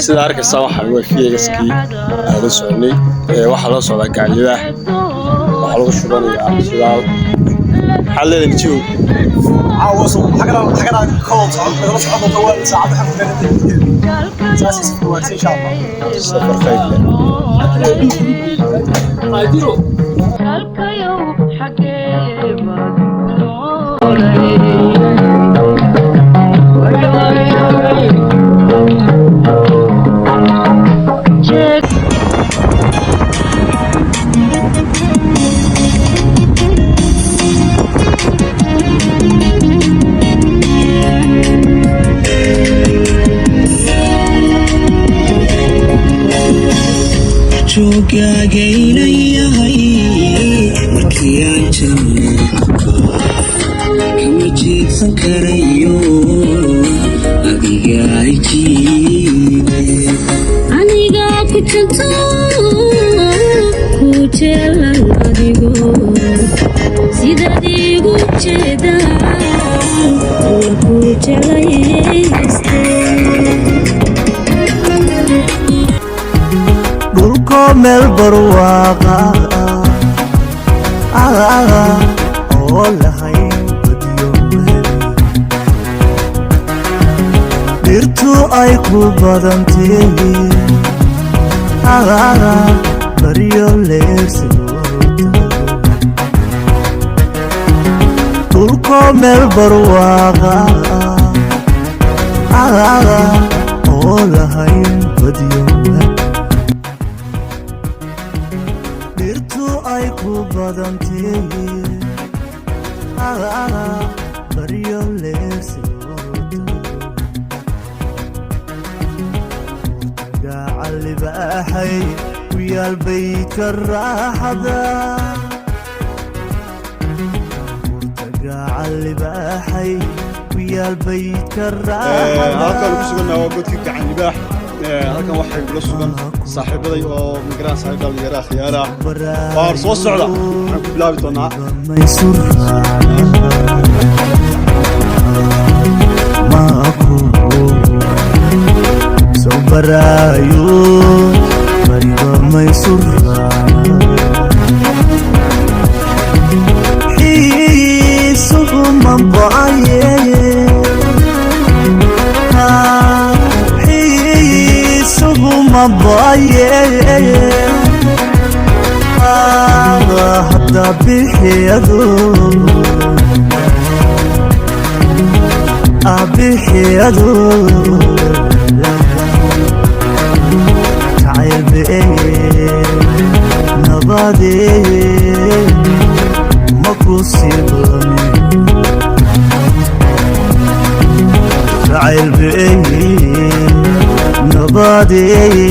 Sida arkaysaa, waxa waa VX-kii aan la soconay. Waxaa loo socdaa Gacan Libaax, waxaa lagu shubanayaa shidaal. Maxaad leedahay, Nijibow? Caawa xagana ka wada socon, nagala socon doonta. Waa saacadda xagga ku saas safar wanaagsan, insha Allah. Safar khayr leh. Kalkayow, xagee baad ku noolay? Jooggaagaynayahay markii aan jannada kama jeedsan karayo, adiga ay jiide. Anigaa ku janto, ku jeelan adigo sidaad iigu jeedaan alla ku jeclayste. Dhulkoo meel barwaaqa oo lahayn badiyo weheli, dhirtu ay ku badantay, baryo leersi loo tago. Dhulkoo meel barwaaqa oo lahayn badiyo weheli, dhirtu ay ku badantay, baryo leersi loo tago. Gacan Libaaxay ku yaal baydka raaxada, Gacan Libaaxay ku yaal baydka Halkaan ku raaxada. Sugannaha waa godkii Gacan Libaax. Halkan waxay kula sugan saaxiibaday oo magaranaysa dhalinyaraha khiyaara waar soo socda. Waxaan ku bilaabi doonaa Maysu raacna maku soo baraayo, bariba maysu raacna, xiisuhu manbaye, xiisuhu mabaye. Hadda bixiyado, bixiyado jacayl bee nabadee ma ku sii balami, jacayl bee nabadee.